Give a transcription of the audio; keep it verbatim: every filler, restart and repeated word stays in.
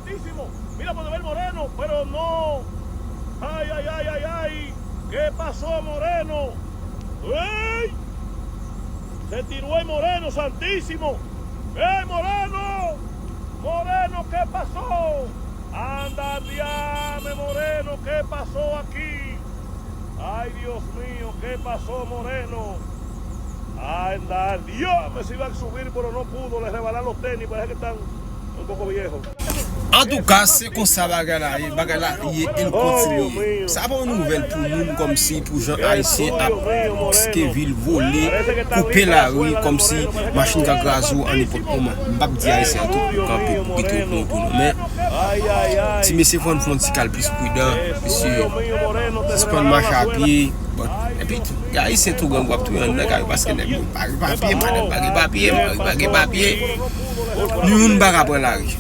Santísimo. Mira por ver Moreno, pero no. Ay, ay, ay, ay, ay. ¿Qué pasó, Moreno? ¡Ey! Se tiró el Moreno, Santísimo. ¡Ey, Moreno! Moreno, ¿qué pasó? Anda, diame, Moreno, ¿qué pasó aquí? Ay, Dios mío, ¿qué pasó, Moreno? Anda, diame, se iba a subir, pero no pudo, le rebalan los tenis, parece que están un poco viejos. Antouka, se konsa bagay la ye, bagay la ye e l kontinye. Sa pa yon nouvèl pou moun kòmsi pou jan Ayisyen ap piske vil, vole, koupe lari, kòmsi machin ka kraze w a nenpòt moman. M p ap di Ayisyen an tou pou kanpe, pou kite w pran w pou non, men ti mesye fò n fè yon ti kal plis pridan, mesye. Sispann mache a pye. Bon, epi tou, gen Ayisyen tou gang w ap touye anndan kay yo paske nèg yo pa gen papye, madanm pa gen papye, mari pa gen papye. Youn pa ka pran lari.